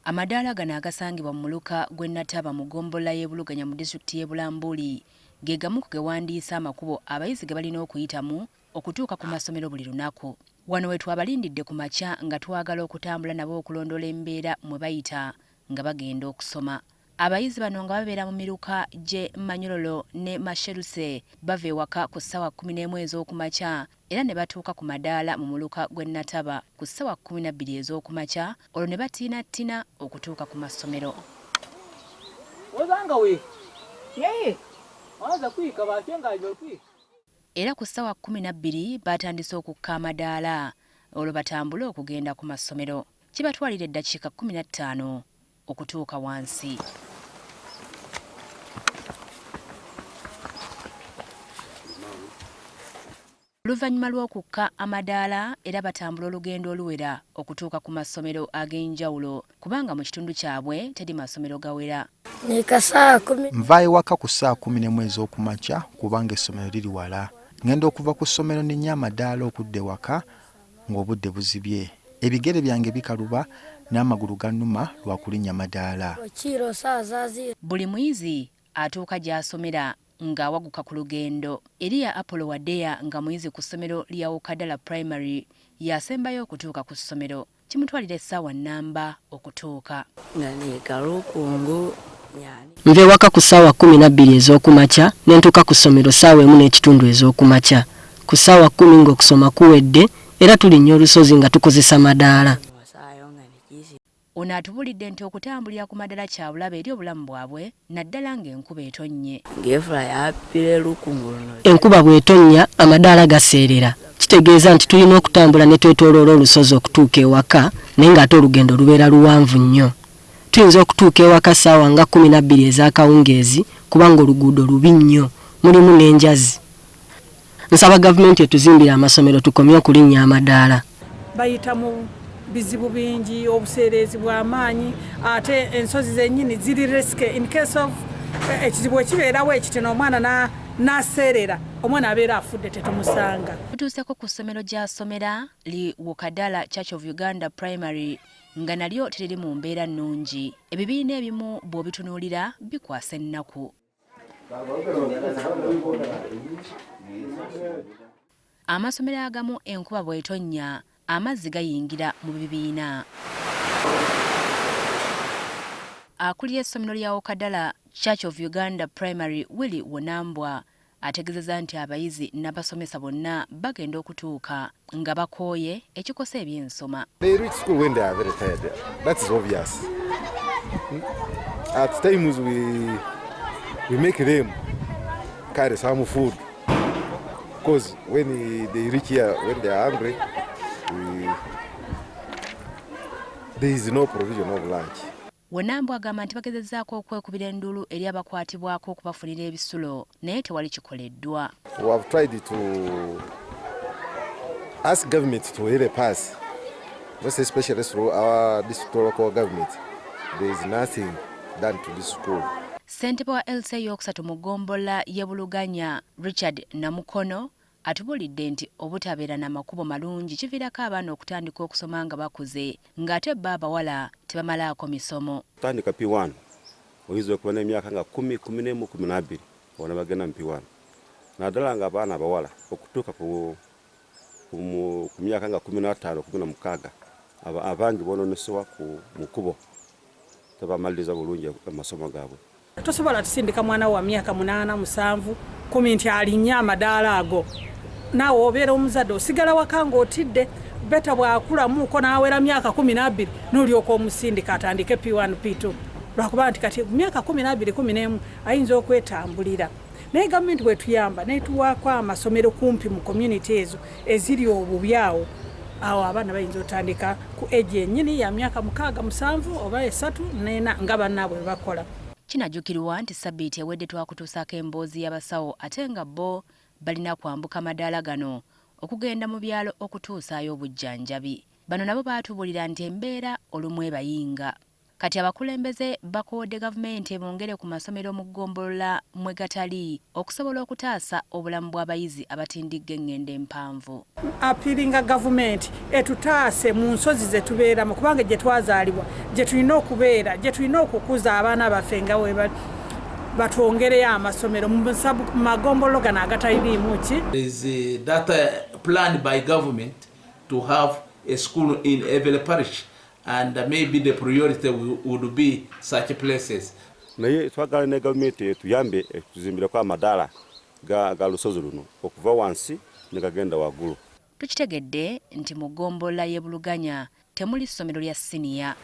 Amadaala gano agasangibwa mu muluka gw'e Nataba mu ggombolola y'e Buluganya mu disitulikiti y'e Bulambuli ge gamu ku gewandiise amakubo abayizi ge balina okuyitamu okutuuka ku masomero buli lunaku. Wano we twabalindidde ku makya nga twagala okutambula nabo okulondoola embeera mwe bayita nga bagenda okusoma. Abayizi bano nga babeera mu miruka gy'e Manyololo ne Masheruse bava ewaka ku ssaawa 11 ez'okumakya era ne batuuka ku madaala mu muluka gw'e Nataba ku ssaawa 12 ez'okumakya olwo ne batiinattina okutuuka ku masomero. Era ku ssaawa 12 baatandise okukka amadaala olwo batambule okugenda ku masomero. Kibatwalira eddakiika 15 okutuuka wansi. Oluvannyuma lw'okukka amadaala era batambula olugendo oluwera okutuuka ku masomero ag'enjawulo kubanga mu kitundu kyabwe teri masomero gawera. Nva ewaka ku ssaawa 11 ez'okumakya kubanga essomero liri wala. Ngenda okuva ku ssomero nninye amadaala okudda ewaka ng'obudde buzibye. Ebigere byange bikaluba n'amagulu gannuma lwa kulinnya madaala. Buli muyizi atuuka gy'asomera ng'awaguka ku lugendo. Eria Apollo Wadea nga muyizi ku ssomero lya Wokadala Primary y'asembayo okutuuka ku ssomero. Kimutwalira essaawa nnamba okutuuka. Nva ewaka ku ssaawa 12 ez'oku makya ne ntuuka ku ssomero ssaawa emu n'ekitundu ez'oku makya. Ku ssaawa kkumi ng'okusoma kuwedde era tulinnya olusozi nga tukozesa madaala. Ono atubuulidde nti okutambulira ku madala kyabulabe eri obulamu bwabwe naddala ng'enkuba etonnye. Enkuba bw'etonnya amadaala gaseerera kitegeeza nti tulina okutambula ne twetooloola olusozi okutuuka ewaka naye ng'ate olugendo lubeera luwanvu nnyo. Tuyinza okutuuka ewaka ssaawa nga 12 ez'akawungeezi kubanga oluguudo lubi nnyo mulimu n'enjazi. Nsaba gavumenti etuzimbire amasomero tukomye okulinnya amadaala. Bayita mu bizibu bingi, obuseereezi bw'amaanyi, ate ensozi zennyini ziri risky in case of ekizibu ekibeerawo ekitino omwana n'aseerera, omwana abeera afudde tetumusanga. Tutuuseko ku ssomero gy'asomera li Wokadala Church of Uganda Primary nga nalyo teriri mu mbeera nnungi. Ebibiina ebimu bw'obitunuulira bikwasa ennaku. Amasomero agamu enkuba bw'etonnya amazzi gayingira mu bibiina. Akulira essomero lya Wokadala Church of Uganda Primary Willy Wonambwa ategezeza nti abayizi n'abasomesa bonna bagenda okutuuka nga bakooye ekikosa ebyensoma. They reach school when they are very tired. That is obvious. At times we make them carry some food because when they reach here, when they are hungry, there is no provision of lunch. Wonambwa agamba nti bagezezzaako okwekubira enduulu eri abakwatibwako okubafunira ebisulo naye tewali kikoleddwa. We have tried to ask government to help us, most especially through our district local government. There is nothing done to this school. Ssentebe wa LC ey'okusatu mu ggombolola y'e Buluganya, Richard Namukono atubuulidde nti obutabeera na makubo malungi kiviirako abaana okutandika okusoma nga bakuze ng'ate bo abawala tebamalaako misomo. Kutandika P1 oyinza okuba n'emyaka nga 10, 11, 12 bona bagenda mu P1 naddala nga abaana abawala okutuuka ku myaka nga 15, 16 abangi bononesewa ku mukubo tebamaliriza bulungi amasomo gaabwe. Tosobola tusindika mwana wa myaka 8, 7, 10 nti alinnye amadaala ago. Naawe obeera omuzadde osigala waka ng'otidde. Beta bw'akulamuuko n'awera myaka 12 n'olyoka omusindika atandike P1, P2. Lwakuba nti kati myaka 12, 11 ayinza okwetambulira. Naye gavumenti bw'etuyamba n'etuwaako amasomero kumpi mu community ezo eziri obubi awo, awo abaana bayinza otandika ku age yennyini ya myaka 6, 7 oba 3 n'ena nga bannaabwe bwe bakola. Kinajjukirwa nti ssabbiiti ewedde twakutuusaako emboozi y'abasawo ate nga bo balina kwambuka madaala gano okugenda mu byalo okutuusaayo obujjanjabi. Bano nabo baatubuulira nti embeera olumu ebayinga. Kati abakulembeze bakoowodde gavumenti ebongere ku masomero mu ggombolola mwe gatali okusobola okutaasa obulamu bw'abayizi abatindigga engendo empanvu. Appealinga gavumenti etutaase mu nsozi ze tubeeramu kubanga gye twazaalibwa gye tulina okubeera gye tulina okukuza abaana baffe nga webali batwongereyo amasomero mu magombolola gano agataliimu ki. There is a data plan by government to have a school in every parish and maybe the priority would be such places. Naye twagala ne gavumenti etuyambe etuzimbireko amadaala ga, ga lusozi luno okuva wansi ne gagenda waggulu. Tukitegedde nti mu ggombolola y'e Buluganya temuli ssomero lya siniya.